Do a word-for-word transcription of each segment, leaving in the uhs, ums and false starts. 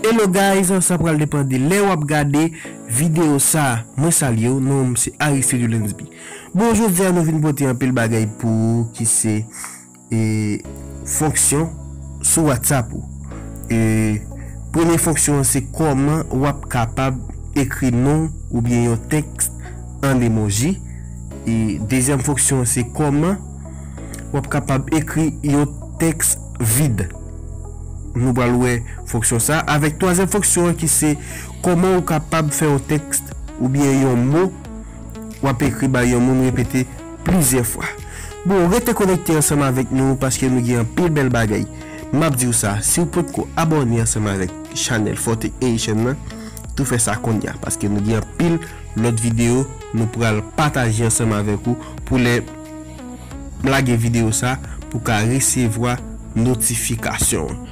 Hello guys, sa pral depann de lè w ap gade videyo sa. Mwen salye w, non m se Aristide Lensby. Bon, jodi a nou vin pote anpil bagay pou ou ki se e, fonksyon sou WhatsApp ou. E, premye fonksyon an se kòman w ap kapab ekri non w oubyen yon tèks an emoji. E, dezyèm fonksyon an se kòman w ap kapab ekri yon tèks vid. Nou pral wè fonksyon sa avèk twazyèm fonksyon an ki se kòman ou kapab fè yon tèks oubyen yon mo w ap ekri bay yon moun repete plizyè fwa. Bon, rete konekte ansanm avèk nou paske nou gen anpil bèl bagay. M ap di w sa, si w potko abòne ansanm avèk chanèl Fortech Haitian nan, tou fè sa kounye a paske nou gen anpil lòt videyo nou pral pataje ansanm avèk ou pou lè m lage videyo sa pou w ka resevwa notifikasyon.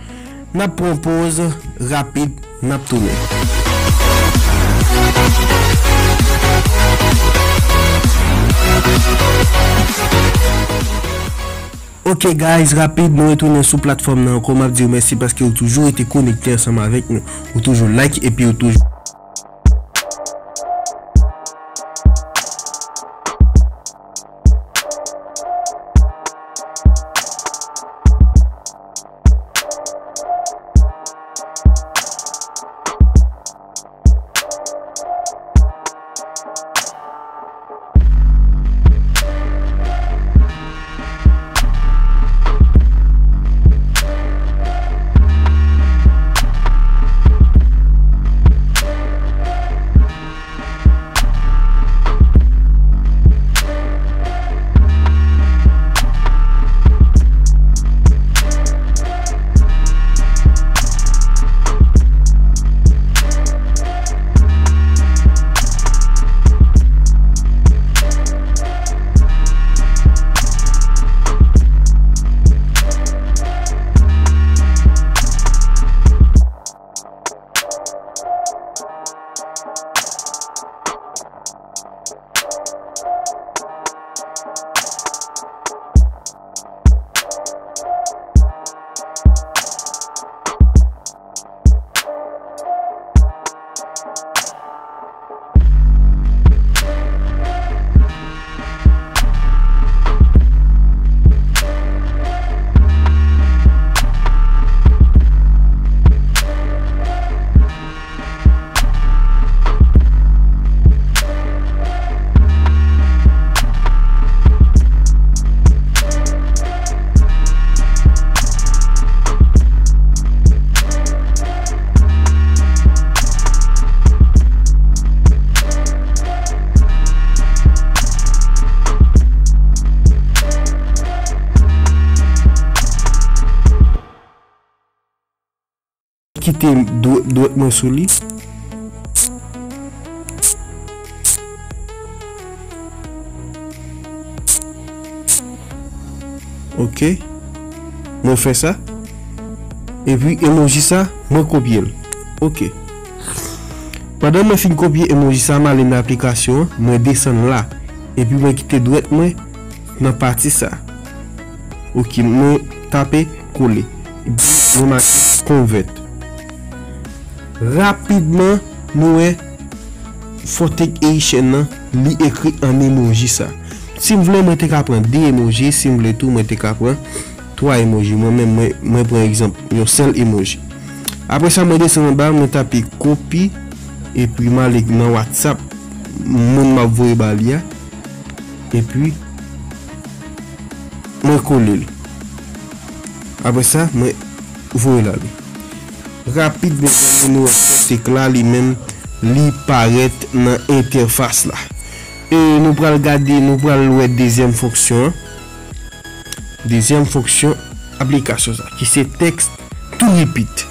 N ap pran pòz rapid, n ap tounen. Ok guys, rapid, nou retounen sou platfòm nan ankò. M ap di w mèsi paske ou toujou rete konekte ansanm avèk nou. Ou toujou like epi ou toujou Kite dwè-, dwèt mwen sou li. Ok. Mwen fè sa. Epi emoji sa, mwen kopye l. Ok. Pandan mwen fin kopye emoji sa, m ale nan aplikasyon an, mwen desann la. Epi mwen kite dwèt mwen nan pati sa. Ok, mwen tape kole. Epi mwen make convert. Rapidman, nou wè Fortech Haitian nan, li ekri an emoji sa. Si m vle, mwen te ka pran de emoji, si m vle tou, mwen te ka pran twa emoji. Mwen menm, mwen, mwen pran egzanp, yon sèl emoji. Apre sa, mwen desann anba, mwen tape kopi, epi m ale nan WhatsApp, moun m ap voye ba li a. Epi, mwen kole l. Apre sa, mwen voye l ale. Rapid, mezanmi, nou wè Fortech la, li menm, li parèt nan entèfas la. E nou pral gade, nou pral wè dezyèm fonksyon an. Dezyèm fonksyon aplikasyon sa, ki se text to repeat.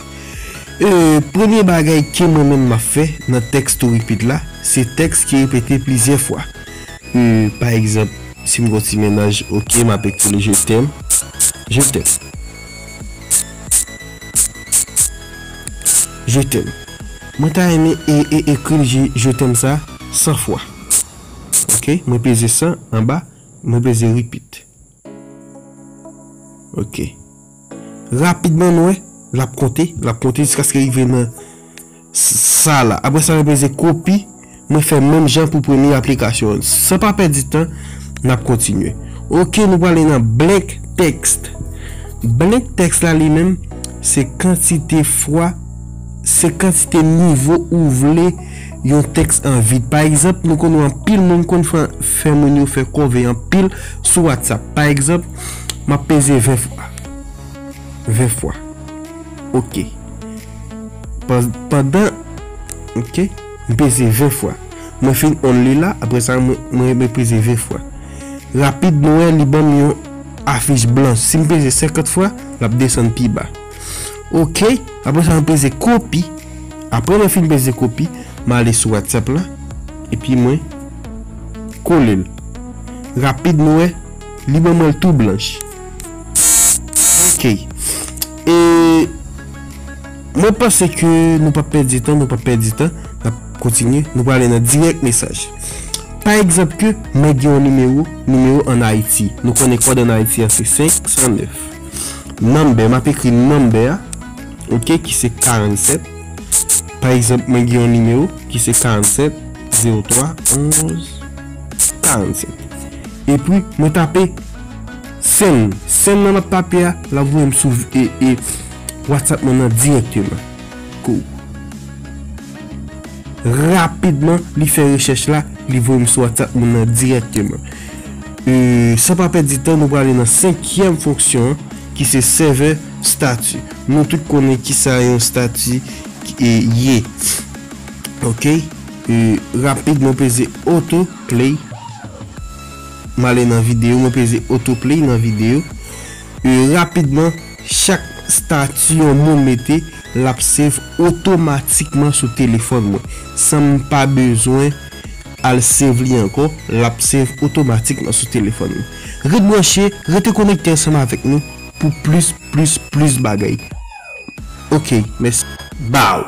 E, premye bagay ke mwen menm m ap fè nan text to repeat la, se tèks ki repete plizyè fwa. E, pa egzanp, si m gon ti mennaj, ok, m ap ekri l je t'aime, je t'aime. Je t'aime. Mwen ta renmen e, e, ekri l je, je t'aime sa san fwa. Ok, mwen peze san anba, mwen peze repeat. Ok. Rapidman, nou wè, l ap konte, l ap konte jiskaske rive nan sa la. Apre sa, mwen peze kopi. Mwen fè menm jan pou premye aplikasyon an. San pa pèdi tan, n ap kontinye. Ok, nou prale nan blank text. Blank text la li menm, se kantite fwa, se kantite nivo ou vle yon tèks an vid. Pa egzanp, nou konn wè anpil moun konn fè, fè moun yo fè kòve anpil sou WhatsApp. Pa egzanp, m ap peze ven fwa. Ven fwa. Ok. Pan- Pandan, ok, m peze ven fwa. Mwen fin only la, apre sa, mwen, mwen, mwen peze ven fwa. Rapid, nou wè, li ban m yon afich blanch. Si m peze senkant fwa, l ap desann pi ba. Ok, apre sa, mwen peze kopi. Apre mwen fin peze kopi, m ale sou WhatsApp la, epi mwen kole l. Rapid, nou wè, li ban mwen l tou blanch. Ok. E mwen panse ke nou p ap pèdi tan, nou p ap pèdi tan. N ap kontinye. Nou prale nan direct message. Pa egzanp ke mwen gen yon nimewo, nimewo ann Ayiti. Nou konnen kòd ann Ayiti an se senk san nèf. Number, m ap ekri number a, ok, ki se karannsèt. Pa egzanp, mwen gen yon nimewo ki se karannsèt zewo twa onz karannsèt. Epi, mwen tape send. Send nan m ap tape a, l ap voye m sou e, e, WhatsApp mwen nan dirèkteman. Kou. Rapidman, li fè rechèch la, li voye m sou WhatsApp mwen nan dirèkteman. E, san pa pèdi tan, nou prale nan senkyèm fonksyon an, ki se server statut. Nou tout konnen kisa yon statut ki, e, ye. Ok? E, rapid, mwen peze autoplay. M ale nan videyo, mwen peze autoplay nan videyo. E, rapidman, chak statut yon moun mete, l ap save otomatikman sou telefòn mwen. San m pa bezwen al save li ankò, l ap save otomatikman sou telefòn mwen. Ret branche, rete konekte ansanm avèk nou pou plis, plis, plis bagay. Ok, mèsi. Bow!